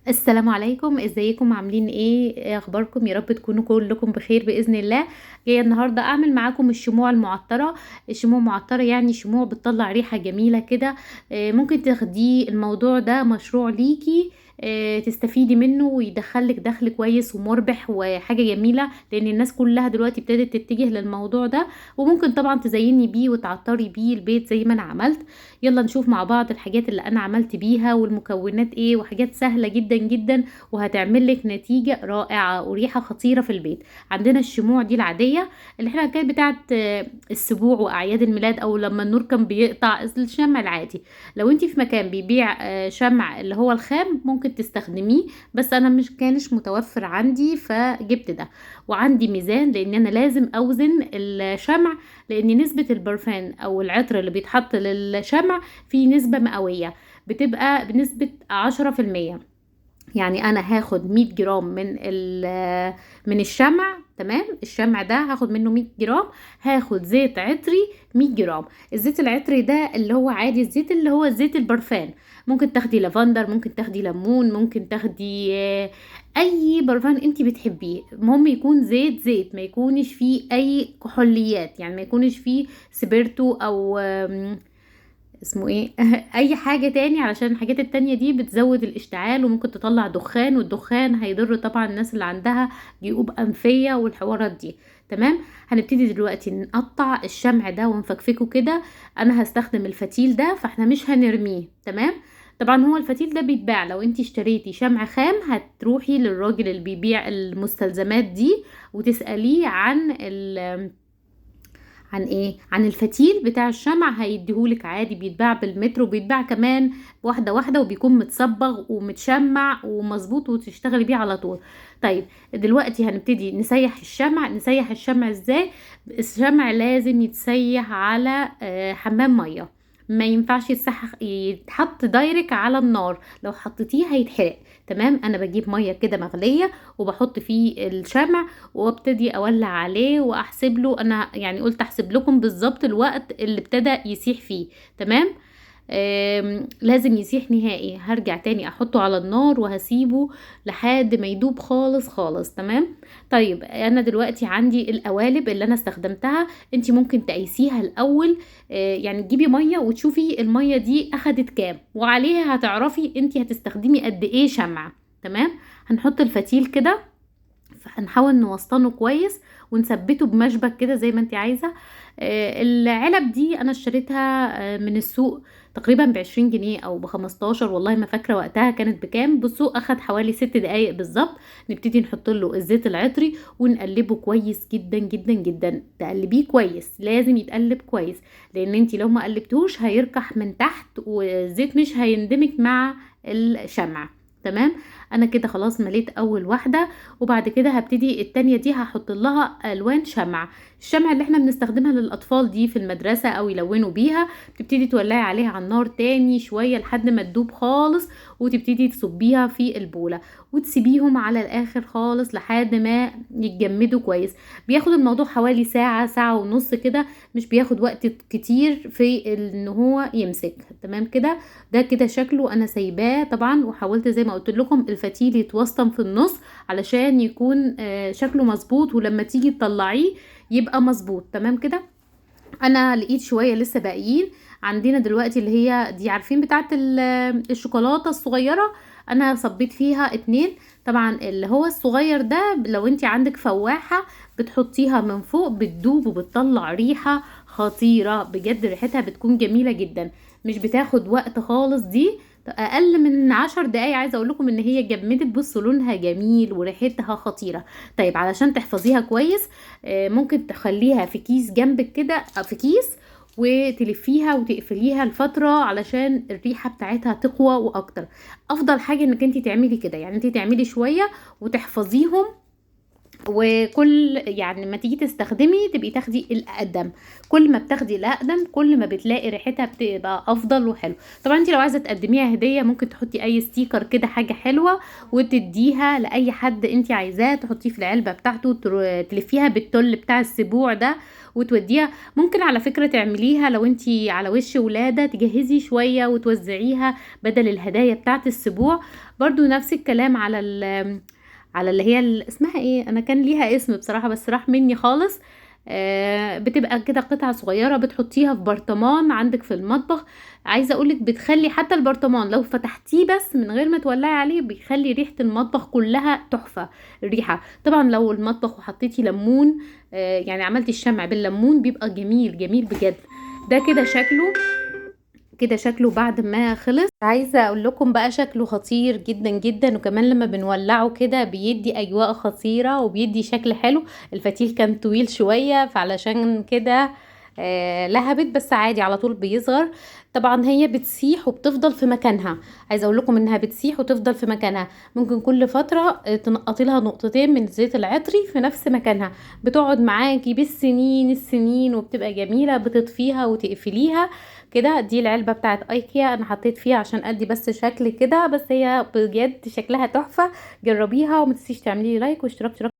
السلام عليكم، ازيكم؟ عاملين ايه؟ ايه اخباركم؟ يا رب تكونوا كلكم بخير باذن الله. جاية النهارده اعمل معاكم الشموع المعطره. الشموع المعطره يعني شموع بتطلع ريحه جميلة كده. ممكن تاخديه الموضوع ده مشروع ليكي، تستفيدي منه ويدخلك دخل كويس ومربح وحاجه جميلة، لان الناس كلها دلوقتي ابتدت تتجه للموضوع ده. وممكن طبعا تزيني بيه وتعطري بيه البيت زي ما انا عملت. يلا نشوف مع بعض الحاجات اللي انا عملت بيها والمكونات ايه، وحاجات سهلة جدا جدا وهتعمل لك نتيجة رائعة وريحه خطيرة في البيت. عندنا الشموع دي العادية اللي احنا كانت بتاعت السبوع واعياد الميلاد، او لما النور كان بيقطع، الشمع العادي. لو انتي في مكان بيبيع شمع اللي هو الخام ممكن تستخدميه، بس انا مش كانش متوفر عندي فجبت ده. وعندي ميزان لان انا لازم اوزن الشمع، لان نسبة البرفان او العطر اللي بيتحط للشمع في نسبة مئوية بتبقى بنسبة 10%. يعني انا هاخد 100 جرام من الشمع، تمام؟ الشمع ده هاخد منه 100 جرام، هاخد زيت عطري 100 جرام. الزيت العطري ده اللي هو عادي، الزيت اللي هو زيت البرفان. ممكن تاخدي لافندر، ممكن تاخدي ليمون، ممكن تاخدي اي برفان انت بتحبيه، المهم يكون زيت زيت، ما يكونش فيه اي كحوليات، يعني ما يكونش فيه سبيرتو او اسمه ايه اي حاجة تاني، علشان الحاجات التانية دي بتزود الاشتعال وممكن تطلع دخان، والدخان هيضر طبعا الناس اللي عندها جيوب انفية والحوارات دي. تمام؟ هنبتدي دلوقتي نقطع الشمع ده ونفكفكه كده. انا هستخدم الفتيل ده فاحنا مش هنرميه، تمام؟ طبعا هو الفتيل ده بيتباع، لو انتي اشتريتي شمع خام هتروحي للراجل اللي بيبيع المستلزمات دي وتسأليه عن ايه؟ عن الفتيل بتاع الشمع، هيديهولك عادي، بيتباع بالمتر وبيتباع كمان واحدة واحدة، وبيكون متصبغ ومتشمع ومظبوط وتشتغلي بيه على طول. طيب دلوقتي هنبتدي نسيح الشمع. نسيح الشمع ازاي؟ الشمع لازم يتسيح على حمام مية، ما ينفعش يتحط direct على النار، لو حطيتيه هيتحرق. تمام؟ انا بجيب مية كده مغليه وبحط فيه الشمع وابتدي اولع عليه واحسب له، انا يعني قلت احسب لكم بالظبط الوقت اللي ابتدى يسيح فيه. تمام؟ لازم يسيح نهائي. هرجع تاني احطه على النار وهسيبه لحد ما يدوب خالص خالص. تمام؟ طيب انا دلوقتي عندي القوالب اللي انا استخدمتها، انتي ممكن تقيسيها الاول، يعني تجيبي مية وتشوفي المية دي اخدت كام، وعليها هتعرفي انتي هتستخدمي قد ايه شمع. تمام؟ هنحط الفتيل كده، هنحاول نوسطنه كويس ونثبته بمشبك كده زي ما انتي عايزه. العلب دي انا اشتريتها من السوق تقريبا ب20 جنيه او ب15، والله ما فاكره وقتها كانت بكام. بالسوق اخد حوالي 6 دقايق بالظبط. نبتدي نحط له الزيت العطري ونقلبه كويس جدا جدا جدا. تقلبيه كويس، لازم يتقلب كويس، لان انتي لو ما قلبتوش هيركح من تحت والزيت مش هيندمج مع الشمع. تمام؟ انا كده خلاص مليت اول واحدة، وبعد كده هبتدي التانية دي هحط لها الوان شمع. الشمع اللي احنا بنستخدمها للاطفال دي في المدرسة او يلونوا بيها، بتبتدي تولعي عليها على النار تاني شوية لحد ما تدوب خالص، وتبتدي تصبيها في البوله وتسيبيهم على الاخر خالص لحد ما يتجمدوا كويس. بياخد الموضوع حوالي ساعة، ساعة ونص كده، مش بياخد وقت كتير في ان هو يمسك. تمام كده؟ ده كده شكله انا سايباه طبعا، وحاولت زي ما قلت لكم الفتيل يتوسطن في النص علشان يكون شكله مظبوط، ولما تيجي تطلعيه يبقى مظبوط. تمام كده؟ انا لقيت شوية لسه باقيين عندنا دلوقتي، اللي هي دي عارفين بتاعه الشوكولاتة الصغيرة، انا صبيت فيها 2. طبعا اللي هو الصغير ده لو انت عندك فواحه بتحطيها من فوق بتدوب وبتطلع ريحه خطيرة بجد، ريحتها بتكون جميلة جدا، مش بتاخد وقت خالص، دي اقل من 10 دقايق. عايزه اقول لكم ان هي جمدت، بصوا لونها جميل وريحتها خطيرة. طيب علشان تحفظيها كويس، ممكن تخليها في كيس جنبك كده، في كيس وتلفيها وتقفليها لفترة علشان الريحة بتاعتها تقوى واكتر. افضل حاجة انك انتي تعملي كده، يعني انتي تعملي شوية وتحفظيهم وكل يعني ما تيجي تستخدمي تبقي تاخدي الاقدم، كل ما بتاخدي الاقدم كل ما بتلاقي ريحتها بتبقى افضل وحلو. طبعا انت لو عايزه تقدميها هديه ممكن تحطي اي sticker كده، حاجة حلوة، وتديها لاي حد انت عايزاه، تحطيه في العلبة بتاعته، تلفيها بالتل بتاع السبوع ده وتوديها. ممكن على فكرة تعمليها لو انت على وش ولاده، تجهزي شوية وتوزعيها بدل الهدايا بتاعه السبوع. برضو نفس الكلام على على اللي هي اسمها ايه، انا كان ليها اسم بصراحة بس راح مني خالص. بتبقى كده قطعة صغيرة بتحطيها في برطمان عندك في المطبخ. عايزة اقولك بتخلي حتى البرطمان لو فتحتيه بس من غير ما تولعي عليه بيخلي ريحة المطبخ كلها تحفة الريحة. طبعا لو المطبخ وحطيتي ليمون، يعني عملتي الشمع بالليمون بيبقى جميل جميل بجد. ده كده شكله، كده شكله بعد ما خلص. عايزه اقول لكم بقى شكله خطير جدا جدا، وكمان لما بنولعه كده بيدي اجواء خطيرة وبيدي شكل حلو. الفتيل كان طويل شوية فعلشان كده لهبت، بس عادي على طول بيصغر. طبعا هي بتسيح وبتفضل في مكانها، عايزه اقول لكم انها بتسيح وتفضل في مكانها. ممكن كل فترة تنقطي لها نقطتين من الزيت العطري في نفس مكانها، بتقعد معاكي بالسنين السنين وبتبقى جميلة. بتطفيها وتقفليها كده. دي العلبة بتاعت ايكيا، انا حطيت فيها عشان ادي بس شكل كده، بس هي بجد شكلها تحفة. جربيها وما تنسيش تعملي like واشتراك.